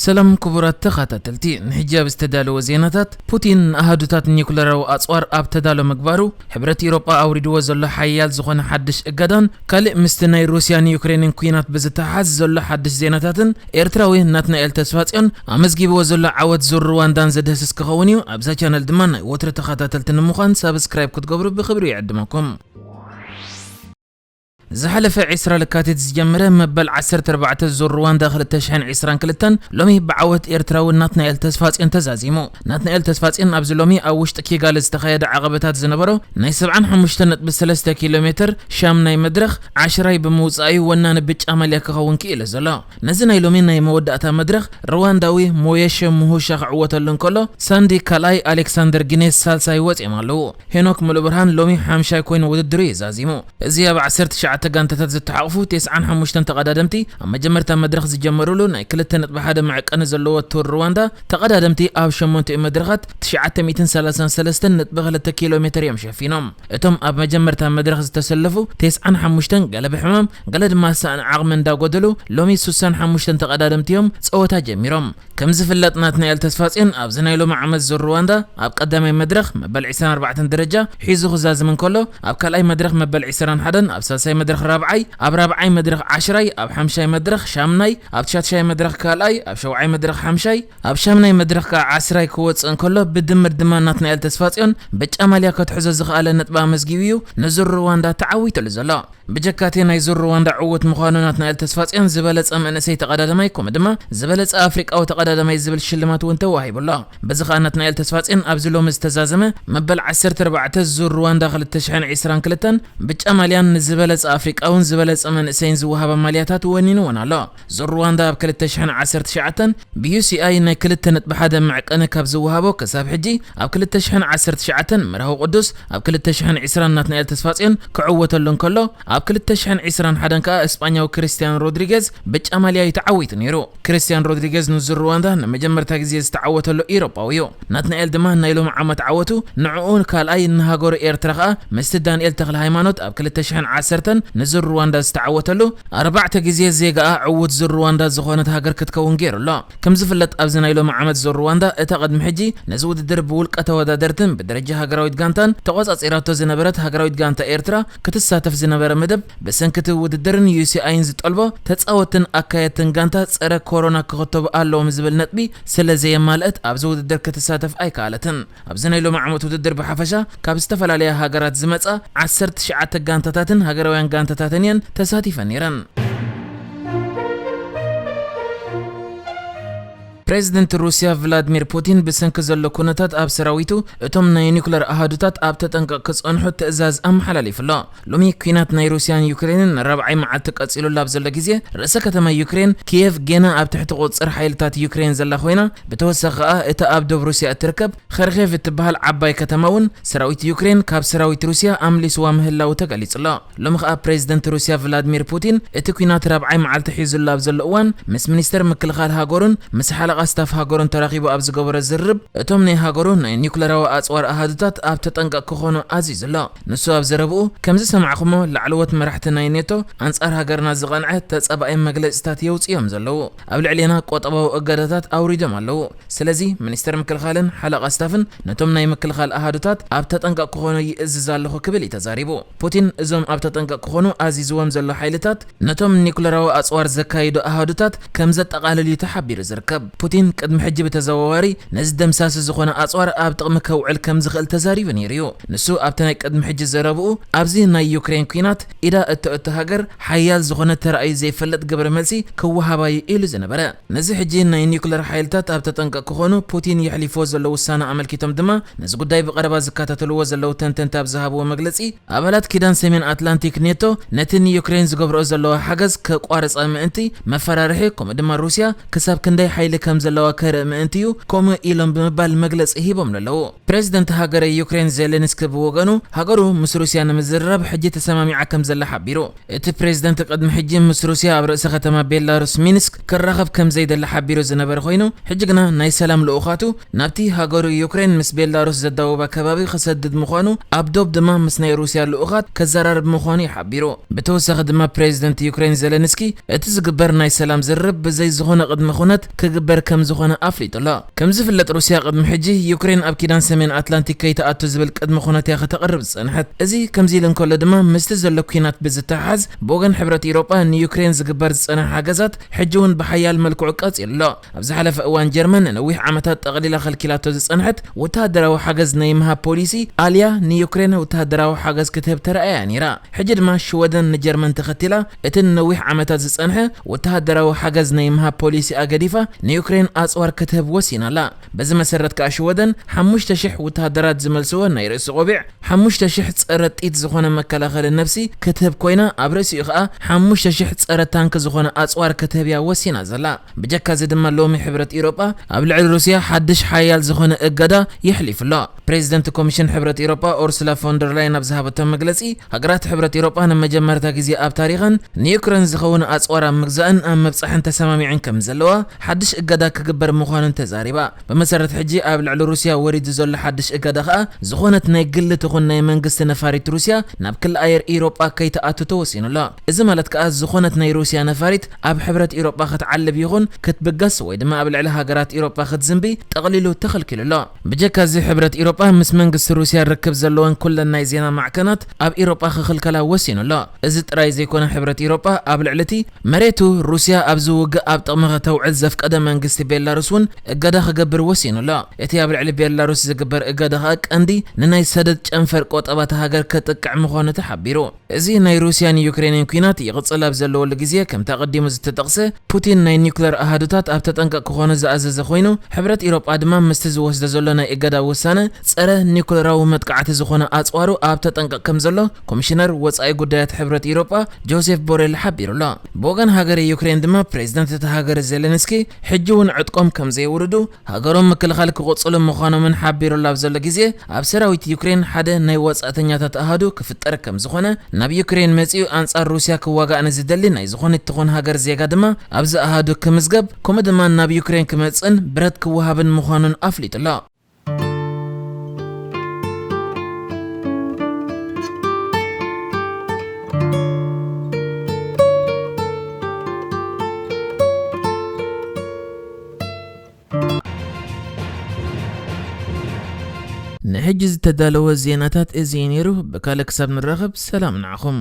ሰላም ክቡራት ተኸታተልቲ፣ ንሕጂ ኣብ ዝተዳለወ ዜናታት፣ ፑቲን ንኣሃዱታት ኒኩለራዊ ኣጽዋር ኣብ ተዳሎ ምግባሩ፣ ሕብረት ኢሮጳ ኣውሪድዎ ዘሎ ሓያል ዝኾነ ሓድሽ እገዳን ካልእ ምስቲ ናይ ሩስያን ዩክሬንን ኲናት ብዝተሓሓዝ ዘሎ ሓድሽ ዜናታትን ኤርትራዊ ናትናኤል ተስፋጽዮን ኣመዝጊብዎ ዘሎ ዓወት ዙር ሩዋንዳን ዝድህስስ ክኸውን እዩ። ኣብዛ ቻነል ድማ ናይ ወትሩ ተኸታተልቲ ንምዃን ሳብስክራይብ ክትገብሩ ብኽብሪ ይዕድመኩም። ዝሓለፈ ዕስራ ለካቲት ዝጀመረ መበል ዓሰርተ ኣርባዕተ ዙር ሩዋንዳ ክልተ ሽሕን ዕስራን ክልተን ሎሚ ብዓወት ኤርትራዊ ናትናኤል ተስፋጽዮን ተዛዚሙ። ናትናኤል ተስፋጽዮን ኣብዚ ሎሚ ኣብ ውሽጢ ኪጋሊ ዝተኻየደ ዓቐበታት ዝነበሮ ናይ ሰብዓን ሓሙሽተን ነጥቢ ሰለስተ ኪሎ ሜትር ሻምናይ መድረኽ ዓሽራይ ብምውጻእ እዩ ወናኒ ብጫ ማልያ ክኸውን ክኢሉ ዘሎ። ነዚ ናይ ሎሚ ናይ መወዳእታ መድረኽ ሩዋንዳዊ ሞየሸ ሙሁሻ ክዕወተሉ እንከሎ፣ ሳንዲ ካልኣይ፣ ኣሌክሳንደር ጊኔስ ሳልሳይ ወጺኦም ኣለዉ። ሄኖክ ሙሉብርሃን ሎሚ ሓምሻይ ኮይኑ ውድድሩ እዩ ዛዚሙ። እዚ ኣብ ዓሰርተ ትሽዓተ ጋንታታት ዝተሓቑፉ ተስዓን ሓሙሽተን ተቐዳደምቲ ኣብ መጀመርታ መድረኽ ዝጀመሩሉ ናይ ክልተ ነጥቢ ሓደ መዕቀኒ ዘለዎ ቱር ሩዋንዳ፣ ተቐዳደምቲ ኣብ ሸሞንቲኡ መድረኻት ትሽዓተ ሚእትን ሰላሳን ሰለስተን ነጥቢ ክልተ ኪሎ ሜትር እዮም ሸፊኖም። እቶም ኣብ መጀመርታ መድረኽ ዝተሰለፉ ተስዓን ሓሙሽተን ገለ ብሕማም ገለ ድማ ሳእኒ ዓቕሚ እንዳጎደሉ ሎሚ ሱሳን ሓሙሽተን ተቐዳደምቲ እዮም ጸወታ ጀሚሮም። ከም ዝፍለጥ ናትናኤል ተስፋጽዮን ኣብዚ ናይ ሎሚ ዓመት ዙር ሩዋንዳ ኣብ ቀዳማይ መድረኽ መበል ዕስራን ኣርባዕተን ደረጃ ሒዙ ክዛዝም እንከሎ፣ ኣብ ካልኣይ መድረኽ መበል ዕስራን ሓደን፣ ኣብ ሳልሳይ መድረኽ ራብዓይ፣ ኣብ ራብዓይ መድረኽ ዓሽራይ፣ ኣብ ሓምሻይ መድረኽ ሻምናይ፣ ኣብ ትሻትሻይ መድረኽ ካልኣይ፣ ኣብ ሸውዓይ መድረኽ ሓምሻይ፣ ኣብ ሻምናይ መድረኽ ከኣ ዓስራይ ክወጽእ እንከሎ፣ ብድምር ድማ ናትናኤል ተስፋጽዮን ብጫ ማልያ ከትሕዞ ዝኸኣለ ነጥቢ ኣመዝጊቡ እዩ ንዙር ሩዋንዳ ተዓዊተሉ ዘሎ። ብጀካቲ ናይ ዙር ሩዋንዳ ዕዉት ምዃኑ ናትናኤል ተስፋጽዮን ዝበለጸ መንእሰይ ተቐዳዳማይ ከምኡ ድማ ዝበለጸ ኣፍሪቃዊ ተቐዳዳማይ ዝብል ሽልማት እውን ተዋሂቡ ኣሎ። በዚ ኸኣ ናትናኤል ተስፋጽዮን ኣብዚ ሎሚ ዝተዛዘመ መበል ዓሰርተ ኣርባዕተ ዙር ሩዋንዳ ክልተ ሽሕን ዕስራን ክልተን ብጫ ማልያን ንዝበለጸ ኣፍሪቃውን ዝበለጸ መንእሰይን ዝወሃባ ማልያታት ወኒኑ እውን ኣሎ። ዙር ሩዋንዳ ኣብ ክልተ ሽሕን ዓሰርተ ትሽዓተን ብዩ ሲ ኣይ ናይ ክልተ ነጥቢ ሓደ መዕቀኒ ካብ ዝወሃቦ ክሳብ ሕጂ ኣብ ክልተ ሽሕን ዓሰርተ ትሽዓተን መርሃዊ ቅዱስ፣ ኣብ ክልተ ሽሕን ዕስራን ናትናኤል ተስፋጽዮን ክዕወተሉ እንከሎ፣ ኣብ ክልተ ሽሕን ዕስራን ሓደን ከኣ እስጳኛዊ ክርስቲያን ሮድሪጌዝ ብጫ ማልያ እዩ ተዓዊቱ ነይሩ። ክርስቲያን ሮድሪጌዝ ንዙር ሩዋንዳ ንመጀመርታ ግዜ ዝተዓወተሉ ኢሮጳዊ እዩ። ናትናኤል ድማ ናይ ሎሚ ዓመት ዓወቱ ንዕኡ ካልኣይ፣ ንሃገሩ ኤርትራ ከኣ ምስቲ ዳንኤል ተኽለ ሃይማኖት ኣብ ክልተ ሽሕን ዓሰርተን ንዙር ሩዋንዳ ዝተዓወተሉ ኣርባዕተ ግዜ ዜጋኣ ዕዉት ዙር ሩዋንዳ ዝኾነት ሃገር ክትከውን ገይሩ ኣሎ። ከም ዝፍለጥ ኣብዚ ናይ ሎሚ ዓመት ዙር ሩዋንዳ እታ ቅድሚ ሕጂ ነዚ ውድድር ብውልቀ ተወዳደርትን ብደረጃ ሃገራዊት ጋንታን ተቖጻጺራቶ ዝነበረት ሃገራዊት ጋንታ ኤርትራ ክትሳተፍ ዝነበረ መደብ ብሰንኪ እቲ ውድድርን ዩ ሲ ኣይን ዝጠልቦ ተጻወትን ኣካየድትን ጋንታ ጸረ ኮሮና ክኽተቡ ኣለዎም ዝብል ነጥቢ ስለ ዘየማልአት ኣብዚ ውድድር ክትሳተፍ ኣይከኣለትን። ኣብዚ ናይ ሎሚ ዓመት ውድድር ብሓፈሻ ካብ ዝተፈላለያ ሃገራት ዝመጻ ዓሰርተ ትሽዓተ ጋንታታትን ሃገራውያን ጋንታታትን እየን ተሳቲፈን ነይረን። ፕሬዝደንት ሩስያ ቭላድሚር ፑቲን ብሰንኪ ዘሎ ኩነታት ኣብ ሰራዊቱ እቶም ናይ ኒኩለር ኣሃዱታት ኣብ ተጠንቀቕ ክጸንሑ ትእዛዝ ኣመሓላሊፉ ኣሎ። ሎሚ ኲናት ናይ ሩስያን ዩክሬንን ራብዓይ መዓልቲ ቀጺሉሉ ኣብ ዘሎ ግዜ፣ ርእሰ ከተማ ዩክሬን ኪየቭ ጌና ኣብ ትሕቲ ቁጽጽር ሓይልታት ዩክሬን ዘላ ኮይና፣ ብተወሳኺ ከኣ እታ ኣብ ዶብ ሩስያ እትርከብ ኸርኬቭ እትበሃል ዓባይ ከተማ እውን ሰራዊት ዩክሬን ካብ ሰራዊት ሩስያ ኣምሊስዋ ምህላዉ ተገሊጹ ኣሎ። ሎሚ ከኣ ፕሬዝደንት ሩስያ ቭላድሚር ፑቲን እቲ ኲናት ራብዓይ መዓልቲ ሒዙሉ ኣብ ዘሎ እዋን ምስ ሚኒስተር ምክልኻል ሃገሩን ምስ ሓለቓ ስታፍ ሃገሩን ተራኺቡ ኣብ ዝገበሮ ዝርርብ እቶም ናይ ሃገሩ ናይ ኒኩለራዊ ኣጽዋር ኣሃዱታት ኣብ ተጠንቀቕ ክኾኑ ኣዚዙ ኣሎ። ንሱ ኣብ ዘረብኡ፣ ከም ዝሰማዕኹሞ ላዕለዎት መራሕቲ ናይ ኔቶ ኣንጻር ሃገርና ዝቐንዐ ተጻባኢ መግለጺታት የውጽኡ እዮም ዘለዉ። ኣብ ልዕሌና ቆጠባዊ እገዳታት ኣውሪዶም ኣለዉ። ስለዚ ሚኒስተር ምክልኻልን ሓለቓ ስታፍን ነቶም ናይ ምክልኻል ኣሃዱታት ኣብ ተጠንቀቕ ክኾኑ ይእዝዝ ኣለኹ ክብል እዩ ተዛሪቡ። ፑቲን እዞም ኣብ ተጠንቀቕ ክኾኑ ኣዚዝዎም ዘሎ ሓይልታት ነቶም ኒኩለራዊ ኣጽዋር ዘካይዱ ኣሃዱታት ከም ዘጠቓልል እዩ ተሓቢሩ ዝርከብ። ፑቲን ቅድሚ ሕጂ ብተዘዋዋሪ ነዚ ደምሳሲ ዝኾነ ኣጽዋር ኣብ ጥቕሚ ከውዕል ከም ዝኽእል ተዛሪቡ ነይሩ እዩ። ንሱ ኣብቲ ናይ ቅድሚ ሕጂ ዘረብኡ፣ ኣብዚ ናይ ዩክሬን ኲናት ኢዳ እተእቱ ሃገር ሓያል ዝኾነ ተራእዩ ዘይፈልጥ ግብረ መልሲ ክወሃባ እዩ ኢሉ ዝነበረ። ነዚ ሕጂ ናይ ኒኩለር ሓይልታት ኣብ ተጠንቀቕ ክኾኑ ፑቲን የሕሊፍዎ ዘሎ ውሳነ ኣመልኪቶም ድማ ነዚ ጉዳይ ብቐረባ ዝከታተልዎ ዘለዉ ተንተንቲ ኣብ ዝሃብዎ መግለጺ፣ ኣባላት ኪዳን ሰሜን ኣትላንቲክ ኔቶ ነቲ ንዩክሬን ዝገብርኦ ዘለዋ ሓገዝ ከቋርጻ ምእንቲ መፈራርሒ፣ ከምኡ ድማ ሩስያ ክሳብ ክንደይ ሓይሊ ከም ዘለዋ ከርኢ ምእንቲ እዩ ከምኡ ኢሎም ብምባል መግለጺ ሂቦም ኣለዉ። ፕሬዝደንት ሃገረ ዩክሬን ዜሌንስኪ ብወገኑ፣ ሃገሩ ምስ ሩስያ ንምዝርራብ ሕጂ ተሰማሚዓ ከም ዘላ ሓቢሩ። እቲ ፕሬዝደንት ቅድሚ ሕጂ ምስ ሩስያ ኣብ ርእሰ ከተማ ቤላሩስ ሚንስክ ክራኸብ ከም ዘይደሊ ሓቢሩ ዝነበረ ኮይኑ፣ ሕጂ ግና ናይ ሰላም ልኡኻቱ ናብቲ ሃገሩ ዩክሬን ምስ ቤላሩስ ዘዳውባ ከባቢ ክሰድድ ምዃኑ፣ ኣብ ዶብ ድማ ምስ ናይ ሩስያ ልኡኻት ከዘራርብ ምዃኑ እዩ ሓቢሩ። ብተወሳኺ ድማ ፕሬዝደንት ዩክሬን ዜሌንስኪ፣ እቲ ዝግበር ናይ ሰላም ዝርርብ ብዘይ ዝኾነ ቅድመ ኩነት ክግበር ከም ዝኾነ ኣፍሊጡ ኣሎ። ከም ዝፍለጥ፣ ሩስያ ቅድሚ ሕጂ ዩክሬን ኣብ ኪዳን ሰሜን ኣትላንቲክ ከይትኣቱ ዝብል ቅድመ ኩነት እያ ከተቕርብ ዝጸንሐት። እዚ ከምዚ ኢሉ እንከሎ ድማ፣ ምስቲ ዘሎ ኲናት ብዝተሓሓዝ፣ ብወገን ሕብረት ኤውሮጳ ንዩክሬን ዝግበር ዝጸንሐ ሓገዛት ሕጂ እውን ብሓያል መልክዑ ቀጺሉ ኣሎ። ኣብ ዝሓለፈ እዋን፣ ጀርመን ንነዊሕ ዓመታት ጠቕሊላ ከልኪላቶ ዝጸንሐት ወተሃደራዊ ሓገዝ ናይ ምሃብ ፖሊሲ፣ ኣልያ ንዩክሬን ወተሃደራዊ ሓገዝ ክትህብ ተራእያ ነይራ። ሕጂ ድማ ሽወደን ንጀርመን ተኸቲላ እቲ ንነዊሕ ዓመታት ዝጸንሐ ወተሃደራዊ ሓገዝ ናይ ምሃብ ፖሊሲኣ ገዲፋ ንዩክሬን ኣጽዋር ክትህብ ወሲና ኣላ። በዚ መሰረት ከኣ ሽወደን ሓሙሽተ ሽሕ ወተሃደራት ዝመልስዎ ናይ ርእሲ ቆቢዕ፣ ሓሙሽተ ሽሕ ጸረ ጢት ዝኾነ መከላኸሊ ነብሲ ክትህብ ኮይና፣ ኣብ ርእሲኡ ከኣ ሓሙሽተ ሽሕ ጸረ ታንክ ዝኾነ ኣጽዋር ክትህብ እያ ወሲና ዘላ። ብጀካ እዚ ድማ ሎሚ ሕብረት ኤውሮጳ ኣብ ልዕሊ ሩስያ ሓድሽ ሓያል ዝኾነ እገዳ የሕሊፉ ኣሎ። ፕሬዚደንት ኮሚሽን ሕብረት ኤውሮጳ ኡርሱላ ፎንደር ላይን ኣብ ዝሃበቶ መግለጺ፣ ሃገራት ሕብረት ኤውሮጳ ንመጀመርታ ግዜ ኣብ ታሪኸን ንዩክሬን ዝኸውን ኣጽዋር ኣብ ምግዛእን ኣብ ምብጻሕን ተሰማሚዐን ከም ዘለዋ፣ ሓድሽ እገዳ ክግበር ምዃኑን ተዛሪባ። ብመሰረት ሕጂ ኣብ ልዕሊ ሩስያ ወሪዱ ዘሎ ሓድሽ እገዳ ከኣ፣ ዝኾነት ናይ ግሊ ትኹን ናይ መንግስቲ ነፋሪት ሩስያ ናብ ክሊ ኣየር ኤውሮጳ ከይትኣቱ ተወሲኑ ኣሎ። እዚ ማለት ከኣ፣ ዝኾነት ናይ ሩስያ ነፋሪት ኣብ ሕብረት ኤውሮጳ ክትዓልብ ይኹን ክትብገስ ወይ ድማ ኣብ ልዕሊ ሃገራት ኤውሮጳ ክትዝንቢ ጠቕሊሉ ተኸልኪሉ ኣሎ። ብጀካ እዚ፣ ሕብረት ኤውሮጳ ምስ መንግስቲ ሩስያ ርክብ ዘለወን ኩለን ናይ ዜና ማዕከናት ኣብ ኤውሮጳ ክኽልከላ ወሲኑ ኣሎ። እዚ ጥራይ ዘይኮነ፣ ሕብረት ኤውሮጳ ኣብ ልዕሊ እቲ መሬቱ ሩስያ ኣብዚ ውግእ ኣብ ጥቕሚ ከተውዕል ዘፍቀደ መንግስቲ ቤላሩስ እውን እገዳ ክገብር ወሲኑ ኣሎ። እቲ ኣብ ልዕሊ ቤላሩስ ዝግበር እገዳ ከኣ ቀንዲ ንናይ ሰደድ ጨንፈር ቆጠባ እታ ሃገር ከጥቅዕ ምዃኑ ተሓቢሩ። እዚ ናይ ሩስያን ዩክሬንን ኲናት ይቕጽል ኣብ ዘለወሉ ግዜ፣ ከምቲ ኣቐዲሙ ዝተጠቕሰ፣ ፑቲን ናይ ኒውክለር ኣሃዱታት ኣብ ተጠንቀቕ ክኾኑ ዝኣዘዘ ኮይኑ፣ ሕብረት ኤውሮጳ ድማ ምስቲ ዝወስዶ ዘሎ ናይ እገዳ ውሳነ ጸረ ኒውክለራዊ መጥቃዕቲ ዝኾነ ኣጽዋሩ ኣብ ተጠንቀቕ ከም ዘሎ ኮሚሽነር ወጻኢ ጉዳያት ሕብረት ኤውሮጳ ጆሴፍ ቦሬል ሓቢሩ ኣሎ። ብወገን ሃገረ ዩክሬን ድማ ፕሬዚደንት እታ ሃገር ዜሌንስኪ ሕጂ እውን ዕጥቆም ከም ዘየውርዱ፣ ሃገሮም ምክልኻል ክቕጽሉ ምዃኖምን ሓቢሩ ኣሎ። ኣብ ዘሎ ግዜ ኣብ ሰራዊት ዩክሬን ሓደ ናይ ወጻእተኛታት ኣሃዱ ክፍጠር ከም ዝኾነ፣ ናብ ዩክሬን መጺኡ ኣንጻር ሩስያ ክዋጋእ ንዝደሊ ናይ ዝኾነት ትኹን ሃገር ዜጋ ድማ ኣብዚ ኣሃዱ ክምዝገብ፣ ከምኡ ድማ ናብ ዩክሬን ክመጽእን ብረት ክወሃብን ምዃኑን ኣፍሊጡ ኣሎ። ንሕጂ ዝተዳለወ ዜናታት እዚ እዩ ነይሩ። ብካልእ ክሳብ ንራኸብ፣ ሰላም ንዓኹም።